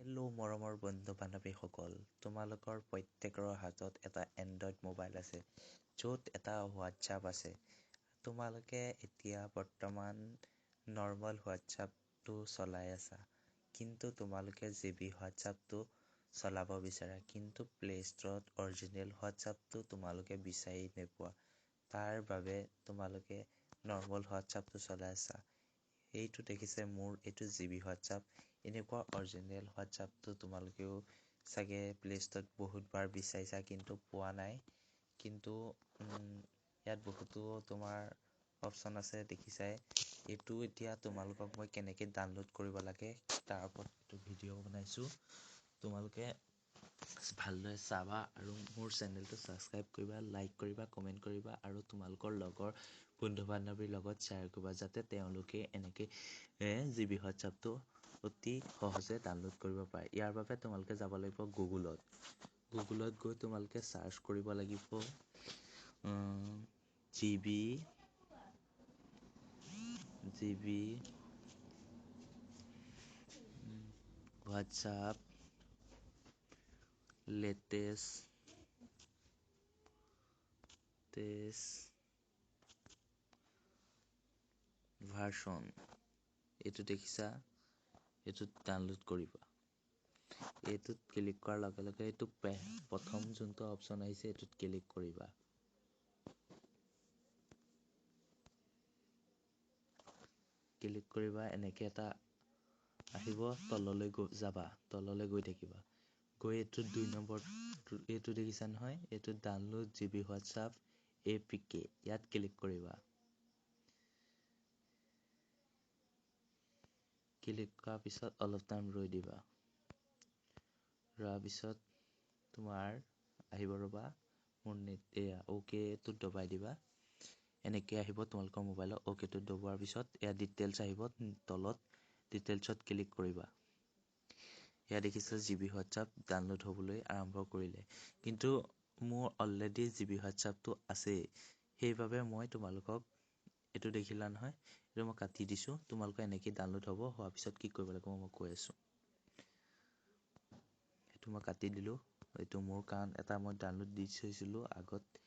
Hello' মৰমৰ বন্ধু বান্ধৱীসকল, তোমালোকৰ প্ৰত্যেকৰ হাতত এটা এণ্ড্ৰইড মোবাইল আছে, য'ত এটা হোৱাটছআপ আছে। তোমালোকে এতিয়া বৰ্তমান নৰ্মেল হোৱাটছআপটো চলাই আছা, কিন্তু তোমালোকে জি বি হোৱাটছআপটো চলাব বিচাৰা, কিন্তু প্লে' ষ্ট'ৰত অৰিজিনেল হোৱাটছআপটো তোমালোকে বিচাৰি নোপোৱা। তাৰ বাবে তোমালোকে নৰ্মেল হোৱাটছআপটো চলাই আছা। এইটো দেখিছে মোৰ এইটো জি বি হোৱাটছআপ। এনেকুৱা অৰিজিনেল হোৱাটছআপটো তোমালোকেও চাগে প্লে' ষ্ট'ৰত বহুতবাৰ বিচাৰিছা, কিন্তু পোৱা নাই। কিন্তু ইয়াত বহুতো তোমাৰ অপশ্যন আছে, দেখিছাই। এইটো এতিয়া তোমালোকক মই কেনেকৈ ডাউনলোড কৰিব লাগে তাৰ ওপৰত এইটো ভিডিঅ' বনাইছোঁ। তোমালোকে ভালদৰে চাবা আৰু মোৰ চেনেলটো ছাবস্ক্ৰাইব কৰিবা, লাইক কৰিবা, কমেণ্ট কৰিবা আৰু তোমালোকৰ লগৰ বন্ধু বান্ধৱীৰ লগত শ্বেয়াৰ কৰিবা, যাতে তেওঁলোকে এনেকৈ জি বি হোৱাটছআপটো অতি সহজে ডাউনলোড কৰিব পাৰে। ইয়াৰ বাবে তোমালোকে যাব লাগিব গুগলত। গুগলত গৈ তোমালোকে চাৰ্চ কৰিব লাগিব G B WhatsApp latest version. এইটো দেখিছা, এইটোত ডাউনলোড কৰিবা। এইটোত ক্লিক কৰাৰ লগে লগে এইটো প্ৰথম যোনটো অপশ্যন আহিছে এইটোত ক্লিক কৰিবা। ক্লিক কৰিবা, এনেকৈ এটা আহিব, তললৈ যাবা, তললৈ গৈ থাকিবা, গৈ এইটো 2 নম্বৰ এইটো দেখিছা নহয়, এইটো download G B WhatsApp A P K, ইয়াত ক্লিক কৰিবা। ক্লিক কৰাৰ পিছত অলপ টাইম ৰৈ দিবা। ৰোৱাৰ পিছত তোমাৰ আহিব, ৰ'বা মোৰ নেট, এয়া অ'কেটোত দবাই দিবা। এনেকৈ আহিব তোমালোকৰ মোবাইলত। অ'কেটোত দবোৱাৰ পিছত এয়া ডিটেইলছ আহিব, তলত ডিটেইলছত ক্লিক কৰিবা। এয়া দেখিছা জি বি হোৱাটছআপ ডাউনলোড হ'বলৈ আৰম্ভ কৰিলে, কিন্তু মোৰ অলৰেডি জি বি হোৱাটছআপটো আছেই, সেইবাবে মই তোমালোকক এইটো দেখিলা নহয়, এইটো মই কাটি দিছোঁ। তোমালোকৰ এনেকৈ ডাউনলোড হ'ব। হোৱাৰ পিছত কি কৰিব লাগিব মই কৈ আছোঁ। সেইটো মই কাটি দিলোঁ, এইটো মোৰ কাৰণ এটা মই ডাউনলোড দি থৈছিলোঁ আগত।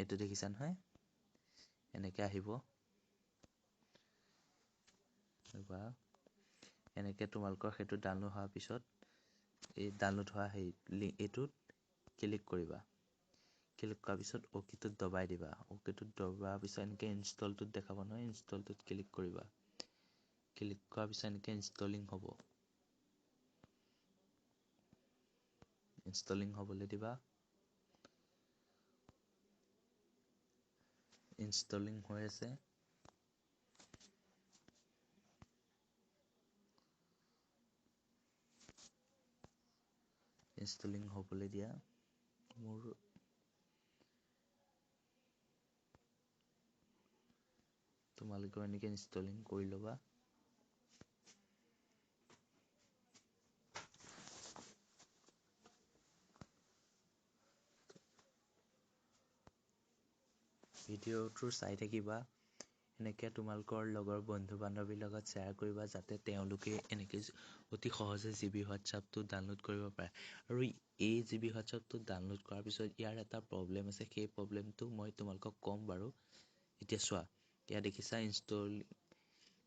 এইটো দেখিছা নহয়, এনেকৈ আহিব। ৰ'বা, এনেকৈ তোমালোকৰ সেইটো ডাউনলোড হোৱাৰ পিছত এই ডাউনলোড হোৱা সেই এইটোত ক্লিক কৰিবা। ক্লিক কৰাৰ পিছত অ'কেটোত দবাই দিবা। অ'কেটোত দবোৱাৰ পিছত এনেকৈ ইনষ্টলটোত দেখাব নহয়, ইনষ্টলটোত ক্লিক কৰিবা। ক্লিক কৰাৰ পিছত এনেকৈ ইনষ্টলিং হ'ব, ইনষ্টলিং হ'বলৈ দিবা। ইনষ্টলিং হৈ আছে। ইনষ্টলিং হ'বলৈ দিয়া। মোৰ তোমালোকেও এনেকৈ ইনষ্টলিং কৰি ল'বা। ভিডিঅ'টো চাই থাকিবা, এনেকৈ তোমালোকৰ লগৰ বন্ধু বান্ধৱীৰ লগত শ্বেয়াৰ কৰিবা, যাতে তেওঁলোকে এনেকৈ অতি সহজে জি বি হোৱাটছআপটো ডাউনলোড কৰিব পাৰে। আৰু এই জি বি হোৱাটছআপটো ডাউনলোড কৰাৰ পিছত ইয়াৰ এটা প্ৰব্লেম আছে, সেই প্ৰব্লেমটো মই তোমালোকক ক'ম বাৰু। এতিয়া চোৱা, ইয়াত দেখিছা ইনষ্টল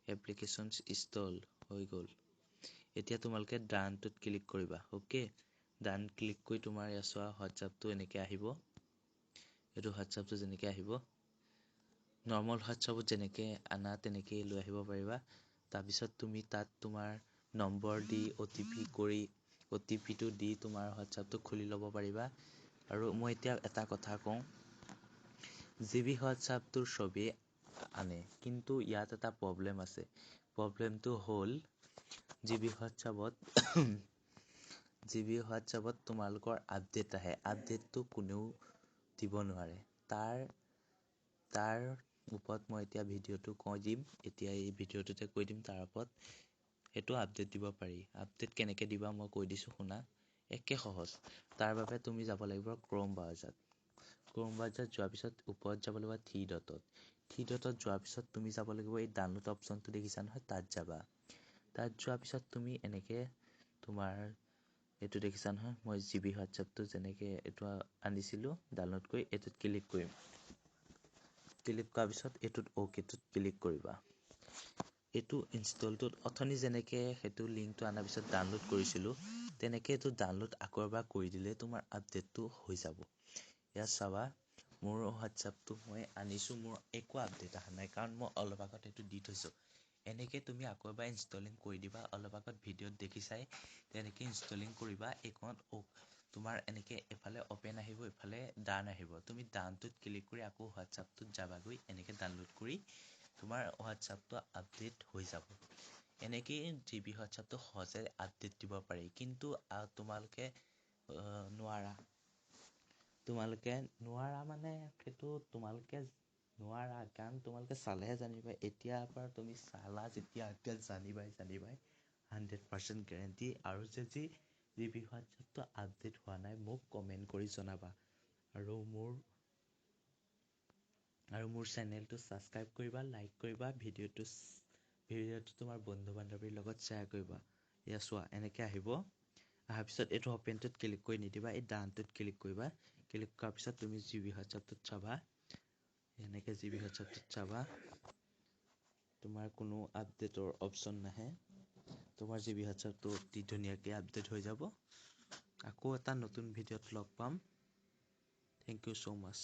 এপ্লিকেশ্যনছ ইনষ্টল হৈ গ'ল। এতিয়া তোমালোকে ডানটোত ক্লিক কৰিবা। অ'কে, ডান ক্লিক কৰি তোমাৰ ইয়াত চোৱা হোৱাটছআপটো এনেকৈ আহিব। এইটো হোৱাটছআপটো যেনেকৈ আহিব, নৰ্মেল হোৱাটছআপত যেনেকৈ আনা তেনেকৈয়ে লৈ আহিব পাৰিবা। তাৰপিছত তুমি তাত তোমাৰ নম্বৰ দি অ' টি পি কৰি অ' টি পিটো দি তোমাৰ হোৱাটছআপটো খুলি ল'ব পাৰিবা। আৰু মই এতিয়া এটা কথা কওঁ, জি বি হোৱাটছআপটোৰ চবেই আনে, কিন্তু ইয়াত এটা প্ৰব্লেম আছে। প্ৰব্লেমটো হ'ল জি বি হোৱাটছআপত তোমালোকৰ আপডেট আহে, আপডেটটো কোনেও দিব নোৱাৰে। তাৰ ওপৰত মই এতিয়া ভিডিঅ'টো কৈ দিম, এতিয়া এই ভিডিঅ'টোতে কৈ দিম। তাৰ ওপৰত সেইটো আপডেট দিব পাৰি। আপডেট কেনেকৈ দিবা মই কৈ দিছোঁ, শুনা, একে সহজ। তাৰ বাবে তুমি যাব লাগিব ক্ৰ'ম ব্ৰাউজাৰত। ক্ৰ'ম ব্ৰাউজাৰত যোৱাৰ পিছত ওপৰত যাব লাগিব থ্ৰী ডটত। থ্ৰী ডটত যোৱাৰ পিছত তুমি যাব লাগিব এই ডাউনলোড অপশ্যনটো দেখিছা নহয়, তাত যাবা। তাত যোৱাৰ পিছত তুমি এনেকৈ তোমাৰ এইটো দেখিছা নহয়, মই জি বি হোৱাটছআপটো যেনেকৈ এইটো আনিছিলোঁ ডাউনলোড কৰি, এইটোত ক্লিক কৰিম। ক্লিক কৰাৰ পিছত এইটোত অ'কেটোত ক্লিক কৰিবা। এইটো ইনষ্টলটোত অথনি যেনেকৈ সেইটো লিংকটো অনাৰ পিছত ডাউনলোড কৰিছিলোঁ, তেনেকৈ এইটো ডাউনলোড আকৌ এবাৰ কৰি দিলে তোমাৰ আপডেটটো হৈ যাব। ইয়াত চাবা, মোৰ হোৱাটছআপটো মই আনিছোঁ, মোৰ একো আপডেট অহা নাই, কাৰণ মই অলপ আগত এইটো দি থৈছোঁ। এনেকৈ তুমি আকৌ এবাৰ ইনষ্টলিং কৰি দিবা। অলপ আগত ভিডিঅ'ত দেখিছাই, তেনেকৈ ইনষ্টলিং কৰিবা। এইকণত তোমাৰ এনেকৈ এফালে অ'পেন আহিব, ইফালে ডান আহিব। তুমি ডানটোত ক্লিক কৰি আকৌ হোৱাটছআপটোত যাবাগৈ। এনেকৈ ডাউনলোড কৰি তোমাৰ হোৱাটছআপটো আপডেট হৈ যাব। এনেকৈয়ে জি বি হোৱাটছআপটো সহজে আপডেট দিব পাৰি। কিন্তু তোমালোকে নোৱাৰা, তোমালোকে নোৱাৰা মানে সেইটো তোমালোকে নোৱাৰা, কাৰণ তোমালোকে চালেহে জানিবা। এতিয়াৰ পৰা তুমি চালা যেতিয়া এতিয়া জানিবাই জানিবাই, 100% গেৰেণ্টি। আৰু যে যি জি বি হোৱাটছআপটো আপডেট হোৱা নাই, মোক কমেণ্ট কৰি জনাবা। আৰু মোৰ চেনেলটো ছাবস্ক্ৰাইব কৰিবা, লাইক কৰিবা, ভিডিঅ'টো তোমাৰ বন্ধু বান্ধৱীৰ লগত শ্বেয়াৰ কৰিবা। এয়া চোৱা, এনেকৈ আহিব। অহাৰ পিছত এইটো অ'পেনটোত ক্লিক কৰি নিদিবা, এই ডানটোত ক্লিক কৰিবা। ক্লিক কৰাৰ পিছত তুমি জি বি হোৱাটছআপটোত চাবা। এনেকৈ জি বি হোৱাটছআপটোত চাবা, তোমাৰ কোনো আপডেটৰ অপশ্যন নাহে। তোমাৰ জি বি হোৱাটছআপটো অতি ধুনীয়াকৈ আপডেট হৈ যাব। আকৌ এটা নতুন ভিডিঅ'ত লগ পাম। Thank you so much.